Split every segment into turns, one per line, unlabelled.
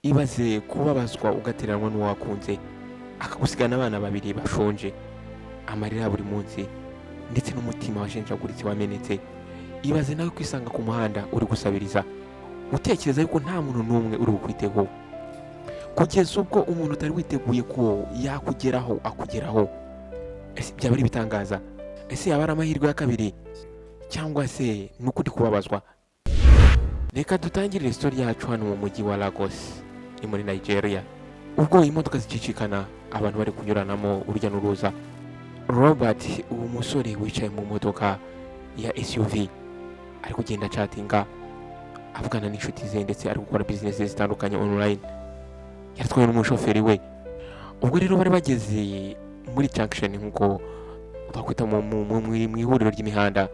Ibaze kubabazwa ugateranwa n'uwo wakunze, akagusigana abana babiri bashonje, amarira ya buri munsi ndetse n'umutima washenjaguritse, wamenetse. Ibaze nawe kwisanga ku muhanda uri gusabiriza, utekereza yuko nta muntu n'umwe uri bukwiteho, kugeza ubwo umuntu utari witeguye ko yakugeraho akugeraho. Ese byaba ari ibitangaza? Ese yaba ari amahirwe ya kabiri, cyangwa se ni ukuri kubabazwa? Reka dutangirire story yacu hano mu mujyi wa Lagos, ni muri Nigeria. Ubwo imodoka zicicikana, abantu bari kunyuranamo urujya n'uruza, Robert, uwo musore wicaye mu modoka ya SUV, ari kugenda achatinga, avugana n'inshuti ze, ndetse ari gukora business zitandukanye online. Yaratwawe n'umushoferi we. Ubwo rero bari bageze muri junction, nk'uko twakwita mu ihuriro ry'imihanda,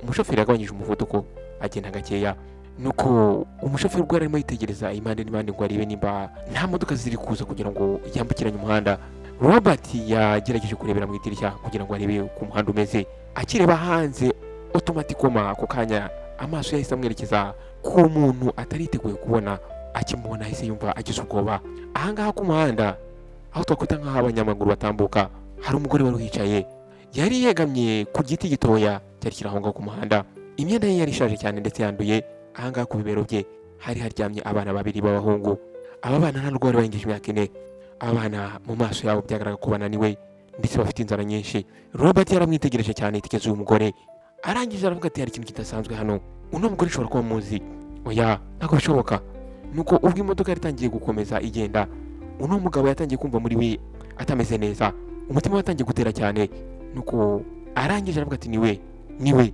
umushoferi yagabanyije umuvuduko, agenda gakeya. Nuko umushoferi ubwo yari arimo yitegereza impande n'impande ngo arebe nimba nta modoka ziri kuza kugira ngo yambukiranye umuhanda, Robert yagerageje kurebera mu idirishya kugira ngo arebe uko umuhanda umeze. Akireba hanze, automatiquement ako kanya amaso yahise amwerekeza ku muntu atariteguye kubona. Akimubona ahise yumva agize ubwoba. Ahangaha ku muhanda, aho twakwita nk'aho abanyamaguru batambuka, hari umugore wari uhicaye. Yari yegamye ku giti gitoya cyari kiri aho ngaho ku muhanda. Imyenda ye yari ishaje cyane ndetse yanduye. Ahangaha ku bibero bye hari haryamye abana babiri b'abahungu. Aba bana nta nubwo bari barengeje imyaka 4. Abana mu maso yabo byagaragara ko bananiwe ndetse bafite inzara nyinshi. Robert yaramwitegereje cyane, yitegereza uyu mugore, arangije aravuga ati: "Hari ikintu kidasanzwe hano. Uno mugore ushobora kuba muzi. Oya, ntabwo bishoboka." Nuko ubwo imodoka yari itangiye gukomeza igenda, uno mugabo yatangiye kumva muri we atameze neza, umutima we watangiye gutera cyane. Nuko arangije aravuga ati: "Niwe, niwe."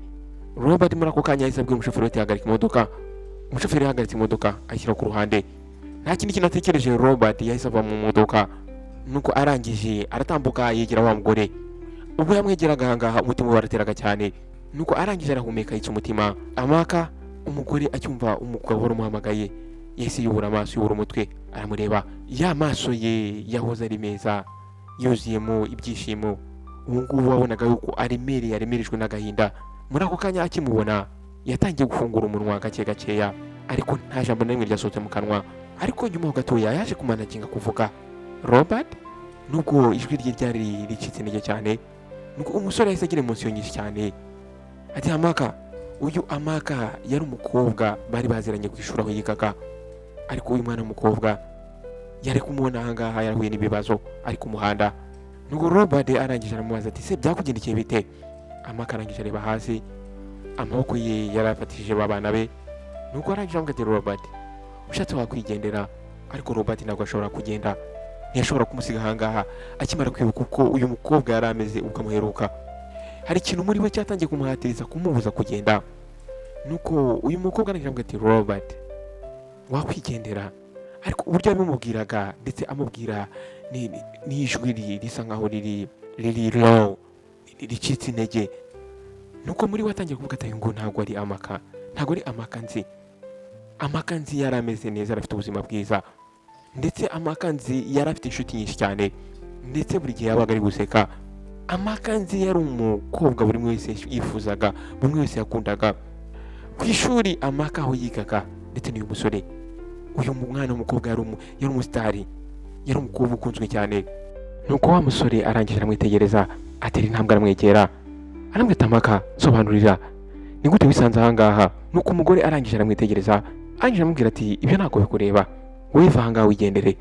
Robert muri ako kanya yahise abwira umushoferi we ati: "Hagarika imodoka." Umushoferi yahagaritse imodoka, ayishyira ku ruhande. Nta kindi kintu atekereje, Robert yahise ava mu modoka. Nuko arangije aratambuka, yegera wa mugore. Ubwo yamwegeraga ahangaha, umutima we warateraga cyane. Nuko arangije arahumeka, yitsa umutima. Amaka, umugore acyumva umugabo wari umuhamagaye, yahise yubura amaso, yubura umutwe, aramureba. Ya maso ye yahoze ari meza, yuzuyemo ibyishimo, ubu ngubu wabonaga yuko aremereye, aremerejwe n'agahinda. Muri ako kanya akimubona, yatangiye gufungura umunwa gake gakeya, ariko nta jambo na rimwe ryasohotse mu kanwa. Ariko nyuma ho gatoya yaje kumanaginga kuvuga "Robert", nubwo ijwi rye ryari ricitse intege cyane. Nuko umusore yahise agira émotion nyinshi cyane, ati: "Amaka." Uyu Amaka yari umukobwa bari baziranye ku ishuri aho yigaga, ariko uyu mwana w'umukobwa yari kumubona ahangaha yarahuye n'ibibazo ari ku muhanda. Nuko Robert arangije aramubaza ati: "Se byakugendekeye bite?" Amaka arangije areba hasi, amaboko ye yarafatishije abana be. Nuko arangije aramubwira ati: "Robert, ushatse wakwigendera." Ariko Robert ntabwo ashobora kugenda, ntiyashobora kumusiga ahangaha. Akimara kwibuka uko uyu mukobwa yari ameze ubwo amuheruka, hari ikintu muri we cyatangiye kumuhatiriza, kumubuza kugenda. Nuko uyu mukobwa arangije aramubwira ati: "Robert, wakwigendera." Ariko uburyo yabimubwiraga, ndetse amubwira n'ijwi risa nkaho riri low, ricitse intege. Nuko muri we atangiye kuvuga ati: "Ngo ntabwo ari Amaka, ntabwo ari Amaka nzi. Amaka nzi yari ameze neza, yari afite ubuzima bwiza, ndetse Amaka nzi yari afite inshuti nyinshi cyane, ndetse buri gihe yabaga ari guseka. Amaka nzi yari umukobwa buri umwe wese yifuzaga, buri umwe wese yakundaga ku ishuri." Amaka aho yigaga ndetse n'uyu musore, uyu mwana w'umukobwa yari umusitari, yari umukobwa ukunzwe cyane. Nuko wa musore arangije aramwitegereza, atera intambwe aramwegera, aramwita: "Amaka, sobanurira, ni gute wisanze ahangaha?" Nuko umugore arangije aramwitegereza, arangije aramubwira ati: "Ibyo ntabwo bikureba, wowe va ahangaha wigendere."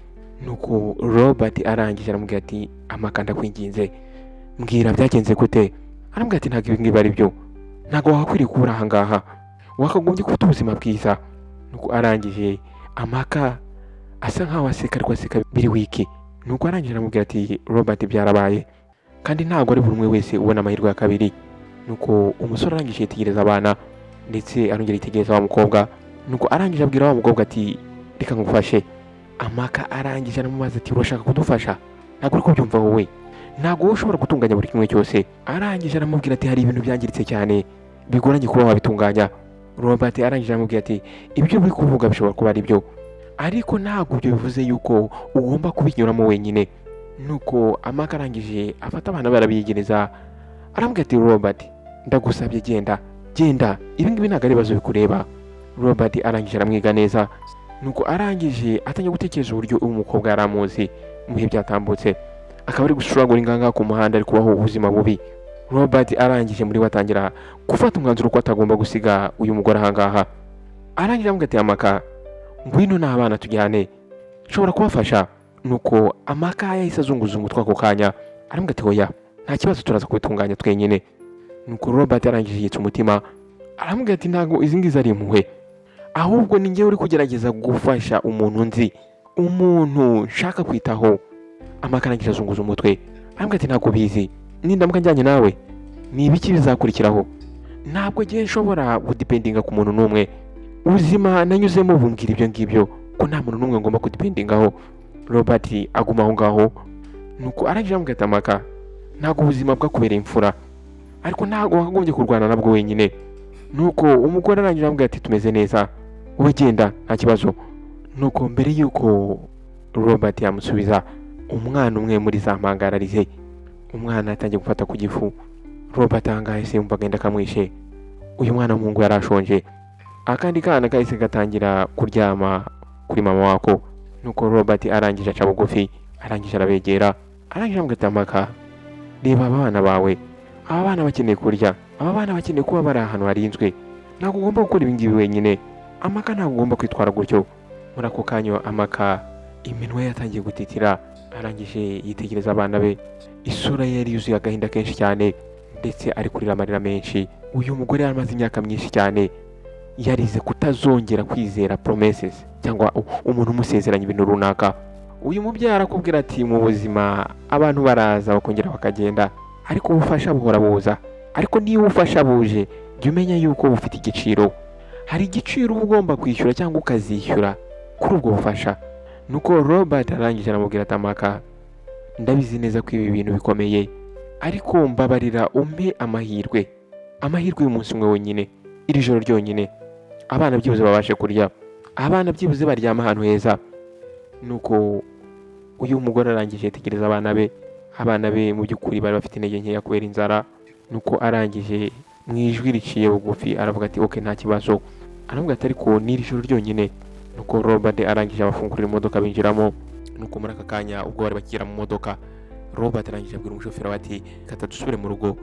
Nuko Robert arangije aramubwira ati: "Amaka, ndakwinginze, mbwira byagenze gute?" Aramubwira ati: "Ntabwo ibi ngibi ari byo, ntabwo wakakwiriye kuba uri ahangaha, wakagombye kuba ufite ubuzima bwiza." Nuko arangije Amaka asa nkaho aseka, ariko aseka biri weak. Nuko arangije aramubwira ati: "Robert, byarabaye, kandi ntabwo ari buri umwe wese ubona amahirwe ya kabiri." Nuko umusore arangije yitegereza abana, ndetse arongera yitegereza wa mukobwa. Nuko arangije abwira wa mukobwa ati: "Reka ngufashe." Amaka arangije aramubaza ati: "Urashaka kudufasha? Ntabwo uri kubyumva wowe, ntabwo wowe ushobora gutunganya buri kimwe cyose." Arangije aramubwira ati: "Hari ibintu byangiritse cyane bigoranye kuba wabitunganya." Robert arangije aramubwira ati: "Ibyo uri kuvuga bishobora kuba ari byo, ariko ntabwo ibyo bivuze yuko ugomba kubinyuramo wenyine." Nuko Amaka arangije afata abana be, arabiyegereza, aramubwira ati: "Robert, ndagusabye, genda, genda, ibi ngibi ntabwo ari ibibazo bikureba." Robert arangije aramwiga neza. Nuko arangije atangiye gutekereza uburyo uyu mukobwa yari amuzi mu bihe byatambutse, akaba ari gushuragura inganga ku muhanda, ari kubaho ubuzima bubi. Robert arangije muri we atangira gufata umwanzuro ko atagomba gusiga uyu mugore ahangaha. Arangije amuga ati: "Amaka, ngwino n'abana tujyane, nshobora kubafasha." Nuko Amaka yahise azunguza umutwe ako kanya, aramubwira ati: "Oya, nta kibazo, turaza kubitunganya twenyine." Nuko Robert arangije yitsa umutima, aramubwira ati: "Ntabwo izi ngizi ari impuhwe, ahubwo ni njyewe uri kugerageza gufasha umuntu nzi, umuntu nshaka kwitaho." Amaka arangije azunguza umutwe, aramubwira ati: "Ntabwo bizi, nindamuka njyanye nawe ni ibiki bizakurikiraho? Ntabwo ngiye nshobora gudependinga ku muntu n'umwe. Ubuzima nanyuzemo bumbwira ibyo ngibyo, ko nta muntu n'umwe ngomba kudependingaho." Robert aguma aho ngaho. Nuko arangije aramubwira ati: "Amaka, ntabwo ubuzima bwakubereye imfura, ariko ntabwo wakagombye kurwana nabwo wenyine." Nuko umugore arangije aramubwira ati: "Tumeze neza, wowe genda, nta kibazo." Nuko mbere y'uko Robert yamusubiza, umwana umwe muri za mpangararize, umwana yatangiye gufata ku gifu. Robert ahangaha yahise yumva agenda akamwishe. Uyu mwana w'umuhungu yari ashonje. Akandi kana kahise gatangira kuryama kuri mama wako. Nuko Robert arangije aca bugufi, arangije arabegera, arangije amubwira ati: "Amaka, reba aba bana bawe, aba bana bakeneye kurya, aba bana bakeneye kuba bari ahantu harinzwe. Ntabwo ugomba gukora ibi ngibi wenyine. Amaka, ntabwo ugomba kwitwara gutyo." Muri ako kanya Amaka iminwa ye yatangiye gutitira, arangije yitegereza abana be, isura ye yari yuzuye agahinda kenshi cyane, ndetse ari kurira amarira menshi. Uyu mugore yari amaze imyaka myinshi cyane yarize kutazongera kwizera promises cyangwa umuntu umusezeranya ibintu runaka. Uyu mubyeyi arakubwira ati: "Mu buzima abantu baraza bakongera bakagenda, ariko ubufasha buhora buza. Ariko niba ubufasha buje, jya umenya yuko bufite igiciro. Hari igiciro uba ugomba kwishyura cyangwa ukazishyura kuri ubwo bufasha." Nuko Robert arangije aramubwira ati: "Amaka, ndabizi neza ko ibi bintu bikomeye, ariko mbabarira umpe amahirwe, amahirwe y'umunsi umwe wonyine, iri joro ryonyine, abana byibuze babashe kurya, abana byibuze baryama ahantu heza." Nuko uyu mugore arangije yitegereza abana be. Abana be mu by'ukuri bari bafite intege nkeya kubera inzara. Nuko arangije mu ijwi riciye bugufi aravuga ati: "Okay, nta kibazo." Aravuga ati: "Ariko ni iri joro ryonyine." Nuko Robert arangije abafungurira imodoka binjiramo. Nuko muri aka kanya ubwo bari bakigera mu modoka, Robert arangije abwira umushoferi we ati: "Kata dusubire mu rugo."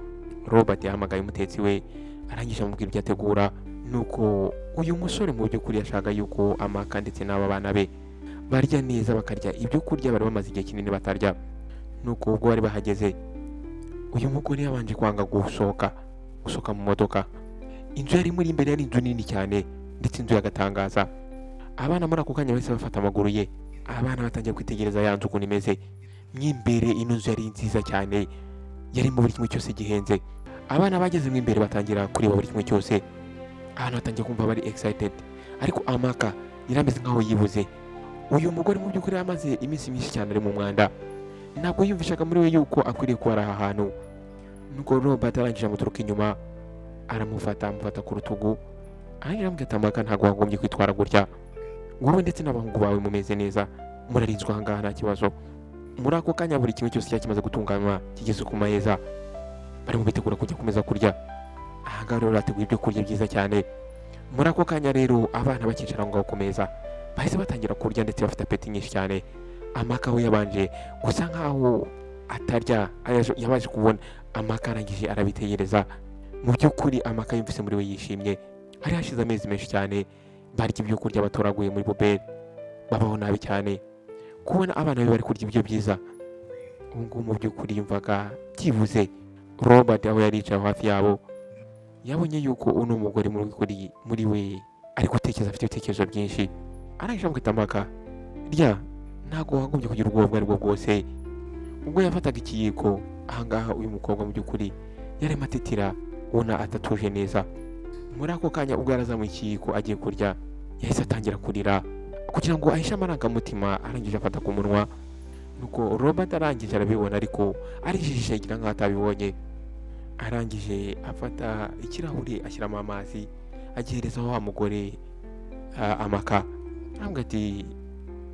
Robert yahamagaye umutetsi we, arangije amubwira ibyo ategura. Nuko uyu musore mu by'ukuri yashaka yuko Amaka ndetse n'aba bana be barya neza, bakarya ibyo kurya bari bamaze igihe kinini batarya. Nuko ubwo bari bahageze, uyu mugore yabanje kwanga gusohoka mu modoka. Inzu yari muri imbere yari inzu nini cyane, ndetse inzu y'agatangaza. Abana muri ako kanya bahise bafata amaguru ye. Abana batangiye kwitegereza ya nzu ukuntu imeze mo imbere. Ino nzu yari nziza cyane, yarimo buri kimwe cyose gihenze. Abana bageze mo imbere batangira kureba buri kimwe cyose. Abana batangiye kumva bari excited, ariko Amaka yari ameze nkaho yibuze. Uyu mugore mu by'ukuri yamaze iminsi myinshi cyane ari mu mwanda, ntabwo yiyumvishaga muri we yuko akwiriye kuba ari aha hantu. Nuko Robert arangije amuturuka inyuma, aramufata, amufata ku rutugu, arangije aramubwira ati: "Amaka, ntabwo wagombye kwitwara gutya. Wowe ndetse n'abahungu bawe mumeze neza, murarinzwe aha ngaha, nta kibazo." Muri ako kanya buri kimwe cyose cyari kimaze gutunganywa, kigeze ku meza, barimo bitegura kujya kumeza kurya. Aha ngaha rero bateguye ibyo kurya byiza cyane. Muri ako kanya rero abana bakicara aho ngaho ku meza bahise batangira kurya, ndetse bafite appétit nyinshi cyane. Amaka we yabanje gusa nkaho atarya, yabanje kubona Amaka arangije arabitegereza. Mu by'ukuri Amaka yumvise muri we yishimye. Hari hashize amezi menshi cyane barya ibyo kurya batoraguye muri poubelle, babaho nabi cyane. Kubona abana be bari kurya ibiryo byiza ubu ngubu, mu by'ukuri yumvaga byibuze. Robert aho yari yicaye hafi yabo yabonye yuko uno mugore mu by'ukuri muri we ari gutekereza, afite ibitekerezo byinshi. Arangije amwita: "Amaka, rya, ntabwo wagombye kugira ubwoba ubwo aribwo bwose." Ubwo yafataga ikiyiko ahangaha, uyu mukobwa mu by'ukuri yarimo atitira, ubona atatuje neza. Muri ako kanya ubwo yarazamuye ikiyiko agiye kurya, yahise atangira kurira kugira ngo ahishe amarangamutima, arangije afata ku munwa. Nuko Robert arangije arabibona, ariko arijijisha agira nkaho atabibonye. Arangije afata ikirahuri ashyiramo amazi, agihereza wa mugore, Amaka, arambwira ati: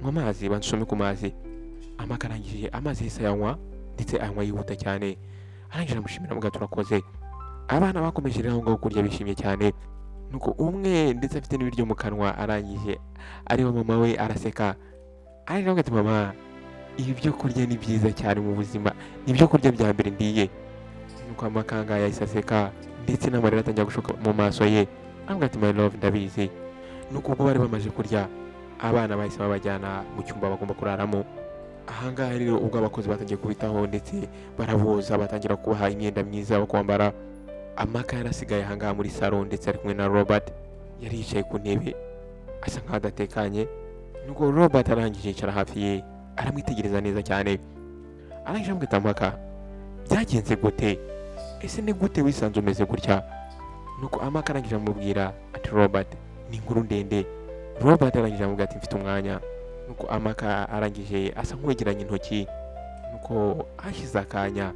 "Nywa amazi, bansome ku mazi." Amaka arangije amazi yahise ayanywa, ndetse ayanywa yihuta cyane. Arangije aramushimira, amuga: "Turakoze." Abana bakomeje rero aho ngaho kurya bishimye cyane. Nuko umwe ndetse afite n'ibiryo mu kanwa, arangije areba mama we araseka, arangije ati: "Mama, ibi byo kurya ni byiza cyane mu buzima, ni ibyo kurya bya mbere ndiye." Nuko amakanga yahise aseka, ndetse n'amarira atangira gushoka mu maso ye. Avuga ati: "My love, ndabizi." Nuko ubwo bari bamaze kurya, abana bahise babajyana mu cyumba bagomba kuraramo. Ahangaha rero ubwo abakozi batangiye kubitaho, ndetse baraboza, batangira kubaha imyenda myiza yo kwambara. Amaka yarasigaye ahangaha muri salo, ndetse ari kumwe na Robert. Yari yicaye ku ntebe asa nkaho adatekanye. Nuko Robert arangije yicara hafi ye, aramwitegereza neza cyane. Arangije amubwira: "Amaka, byagenze gute? Ese ni gute wisanze umeze gutya?" Nuko Amaka arangije amubwira ati: "Robert, ni inkuru ndende." Robert arangije amubwira ati: "Mfite umwanya." Nuko Amaka arangije asa nk'uwegeranya intoki. Nuko hashize akanya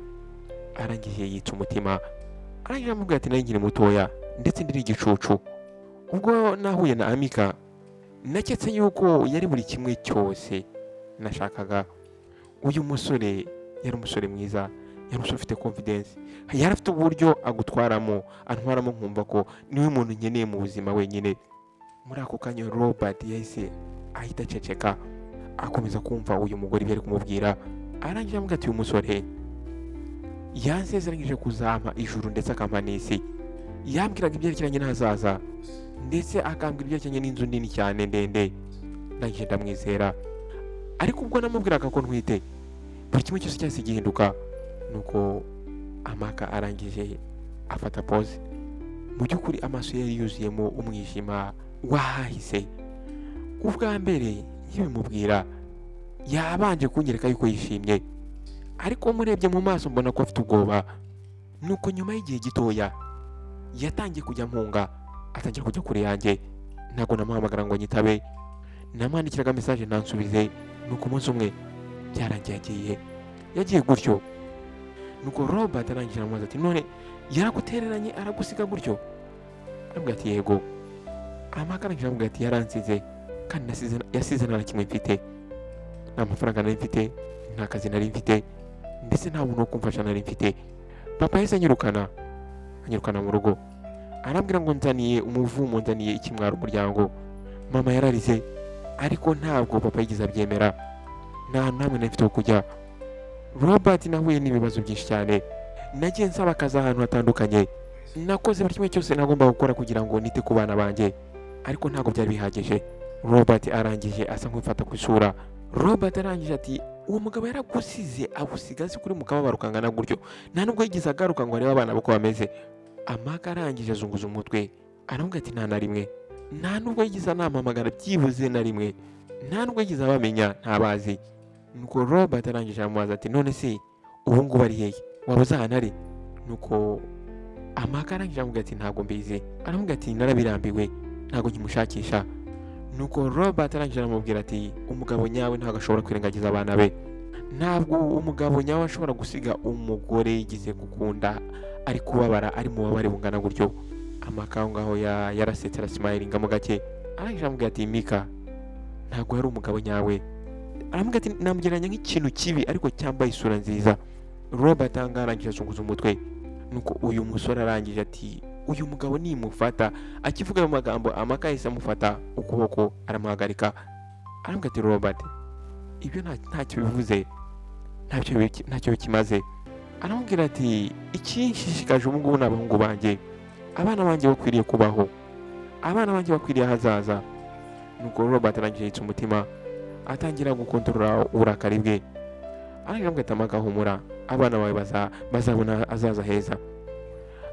arangije yitsa umutima, arangije amubwira ati: "Nari nkiri mutoya, ndetse ndiri igicucu. Ubwo nahuye na Amika, naketse yuko yari buri kimwe cyose nashakaga. Uyu musore yari umusore mwiza, yari umusore ufite confidence, yari afite uburyo agutwaramo, antwaramo, nkumva ko niwe muntu nkeneye mu buzima wenyine." Muri ako kanya Robert yahise ahita aceceka, akomeza kumva uyu mugore ibyo ari kumubwira. Arangije amubwira ati: "Uyu musore yansezeranyije kuzampa ijuru ndetse akampa n'isi. Yambwiraga ibyerekeranye n'ahazaza, ndetse akambwira ibyerekeranye n'inzu nini cyane ndende. Ndangije ndamwizera, ariko ubwo namubwiraga ko ntwite, buri kimwe cyose cyahise gihinduka." Nuko Amaka arangije afata pause. Mu by'ukuri amaso ye yari yuzuyemo umwijima wahahise. "Ubwa mbere nkibimubwira yabanje kunyereka yuko yishimye, ariko murebye mu maso mbona ko afite ubwoba. Nuko nyuma y'igihe gitoya yatangiye kujya mpunga, atangira kujya kure yanjye. Ntabwo namuhamagara ngo nyitabe, namwandikiraga message ntansubize. Nuko umunsi umwe byarangiye agiye, yagiye gutyo." Nuko Robert arangije aramubaza ati: "None yaragutereranye aragusiga gutyo?" Aramubwira ati: "Yego." Amaka arangije aramubwira ati: "Yaransize, kandi yasize nta na kimwe mfite. Nta mafaranga nari mfite, nta kazi nari mfite, ndetse nta muntu wo kumfasha nari mfite. Papa yahise anyirukana mu rugo, arambwira ngo nzaniye umuvumo, nzaniye ikimwaro umuryango. Mama yararize, ariko ntabwo papa yigeze abyemera. Nta hantu hamwe nari mfite ho kujya. Robert, nahuye n'ibibazo byinshi cyane. Nagiye nsaba akazi ahantu hatandukanye, nakoze buri kimwe cyose nagomba gukora kugira ngo nite ku bana banjye, ariko ntabwo byari bihagije." Robert arangije asa nk'ufata ku isura. Robert arangije ati: "Uwo mugabo yaragusize, agusiga azi kuri mu kababaro kangana gutyo, nta nubwo yigeze agaruka ngo arebe abana uko bameze?" Amaka arangije azunguza umutwe, aramubwira ati: "Nta na rimwe, nta nubwo yigeze anampamagara byibuze na rimwe, nta nubwo yigeze abamenya, ntabazi." Nuko Robert arangije aramubaza ati: "None se ubu ngubu ari hehe? Waba uzi ahantu ari?" Nuko Amaka arangije aramubwira ati: "Ntabwo mbizi." Aramubwira ati: "Narabirambiwe, ntabwo nkimushakisha." Nuko Robert arangije aramubwira ati: "Umugabo nyawe ntabwo ashobora kwirengagiza abana be. Ntabwo umugabo nyawe ashobora gusiga umugore yigize gukunda ari kubabara, ari mu bubabare bungana gutyo." Amaka aho ngaho yarasetse, arasmilinga gake. Arangije aramubwira ati: "Mika ntabwo yari umugabo nyawe." Aramubwira ati: "Namugereranya nk'ikintu kibi ariko cyambaye isura nziza." Robert aha ngaha arangije azunguza umutwe. Nuko uyu musore arangije ati: "Uyu mugabo nimufata." Akivuga ayo magambo, Amaka yahise amufata ukuboko aramuhagarika, aramubwira ati: "Robert, ibyo ntacyo bivuze, ntacyo bikimaze." Aramubwira ati: "Ikinshishikaje ubu ngubu ni abahungu banjye. Abana banjye bakwiriye kubaho, abana banjye bakwiriye ahazaza." Nuko Robert arangije yitsa umutima, atangira gukontorora uburakari bwe. Arangije aramubwira ati: "Amaka, humura, abana bawe bazabona ahazaza heza."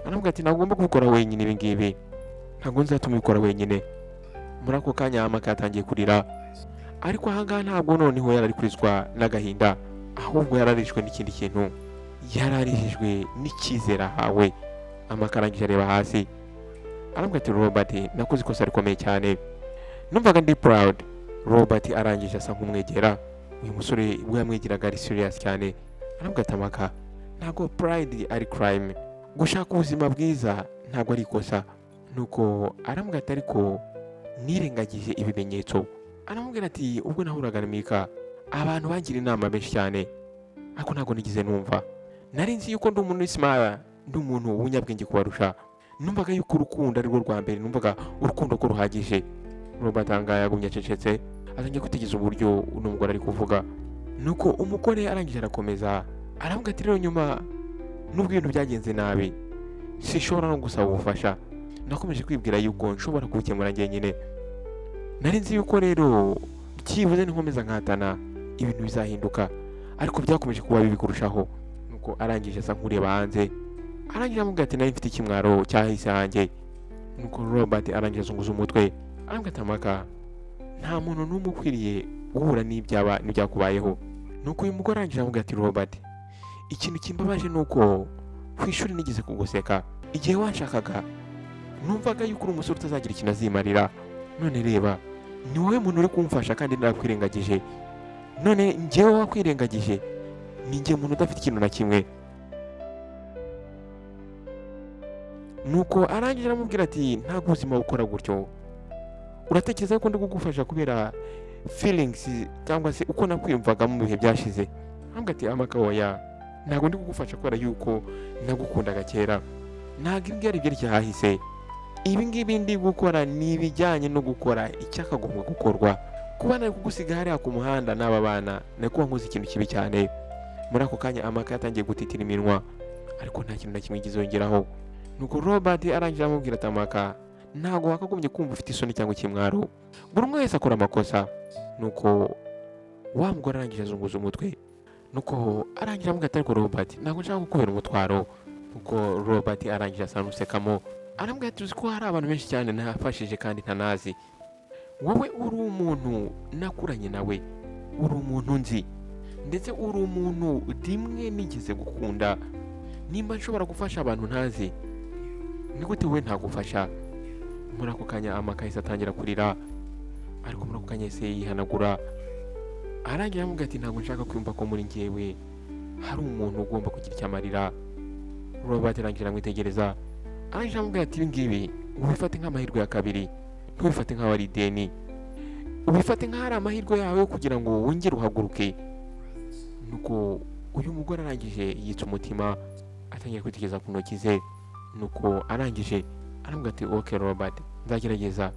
Aramubwira ati: "Ntabwo ugomba kubikora wenyine ibi ngibi, ntabwo nzatuma ubikora wenyine." Muri ako kanya Amaka yatangiye kurira, ariko ahangaha ntabwo noneho yari ari kurizwa n'agahinda, ahubwo yararishwe n'ikindi kintu, yararijijwe n'icyizere ahawe. Amaka arangije areba hasi, aramubwira ati: "Robert, nakoze ikosa rikomeye cyane, numvaga ndi proud." Robert arangije asa nk'umwegera. Uyu musore ubwo yamwegeraga ari serious cyane, aramubwira ati: "Amaka, ntabwo pride ari crime. Gushaka ubuzima bwiza ntabwo ari ikosa." Nuko aramubwira ati: "Ariko nirengagije ibimenyetso." Aramubwira ati: "Ubwo nahuraga na Mika, abantu bangira inama benshi cyane, ariko ntabwo nigeze numva. Nari nzi yuko ndi umuntu w'isimara, ndi umuntu w'umunyabwenge kubarusha. Numvaga yuko urukundo ari rwo rwa mbere, numvaga urukundo ko ruhagije. Robert ahangaha yagumye acecetse, atangiye kwitegereza uburyo uno mugore ari kuvuga. Nuko umugore arangije arakomeza aravuga ati: "Rero nyuma nubwo ibintu byagenze nabi, sinshobora no gusaba ubufasha. Nakomeje kwibwira yuko nshobora kubikemura njyenyine. Nari nzi yuko rero byibuze ninkomeza nkahatana ibintu bizahinduka, ariko byakomeje kuba bibi kurushaho." Nuko arangije asa nk'ureba hanze, arangije amubwira ati: "Nari mfite ikimwaro cyahise hanjye." Nuko Robert arangije azunguza umutwe, arambwira ati: "Amaka, nta muntu n'umwe ukwiriye guhura n'ibyaba n'ibyakubayeho." Nuko uyu mugore arangije amubwira ati: "Robert, ikintu kimbabaje ni uko ku ishuri nigeze kuguseka igihe wanshakaga. Numvaga yuko uri umusore utazagira ikintu azimarira. None reba, ni wowe muntu uri kumfasha kandi narakwirengagije. None njyewe wakwirengagije, ni njye muntu udafite ikintu na kimwe." Nuko arangije aramubwira ati: "Ntabwo ubuzima bukora gutyo. Uratekereza ko ndi kugufasha kubera feelings cyangwa se uko nakwiyumvaga mu bihe byashize?" Arambwira ati: "Amaka, oya, ntabwo ndi kugufasha kubera yuko nagukundaga kera. Ntabwo ibi ngibi ari ibyerekeye ahahise. Ibi ngibi ndi gukora ni ibijyanye no gukora icyakagombwa gukorwa. Kuba nari kugusiga hariya ku muhanda n'aba bana, nari kuba nkoze ikintu kibi cyane." Muri ako kanya Amaka yatangiye gutitira iminwa, ariko nta kintu na kimwe yigeze yongeraho. Nuko Robert arangije amubwira ati: "Amaka, ntabwo wakagombye kumva ufite isoni cyangwa ikimwaro. Buri umwe wese akora amakosa." Nuko wa mugore arangije azunguza umutwe, nuko arangije amubwira ati: "Ariko Robert, ntabwo nshaka kukubera umutwaro." Nuko Robert arangije asa n'usekamo, arambwira ati: "Uzi ko hari abantu benshi cyane nafashije kandi ntanazi? Wowe uri umuntu nakuranye nawe, uri umuntu nzi, ndetse uri umuntu rimwe nigeze gukunda. Nimba nshobora gufasha abantu ntazi, ni gute wowe ntagufasha?" Muri ako kanya Amaka yahise atangira kurira, ariko muri ako kanya yahise yihanagura, arangira aramubwira ati: "Ntabwo nshaka kwiyumva ko muri njyewe hari umuntu ugomba kugira icyo amarira." Robert arangije aramwitegereza, arangije aramubwira ati: "Ibi ngibi ubifate nk'amahirwe ya kabiri, ntubifate nk'aho ari ideni, ubifate nk'aho ari amahirwe yawe yo kugira ngo wongere uhaguruke." Nuko uyu mugore arangije yitsa umutima, atangira kwitegereza ku ntoki ze. Nuko arangije aramubwira ati: "Okay Robert, nzagerageza."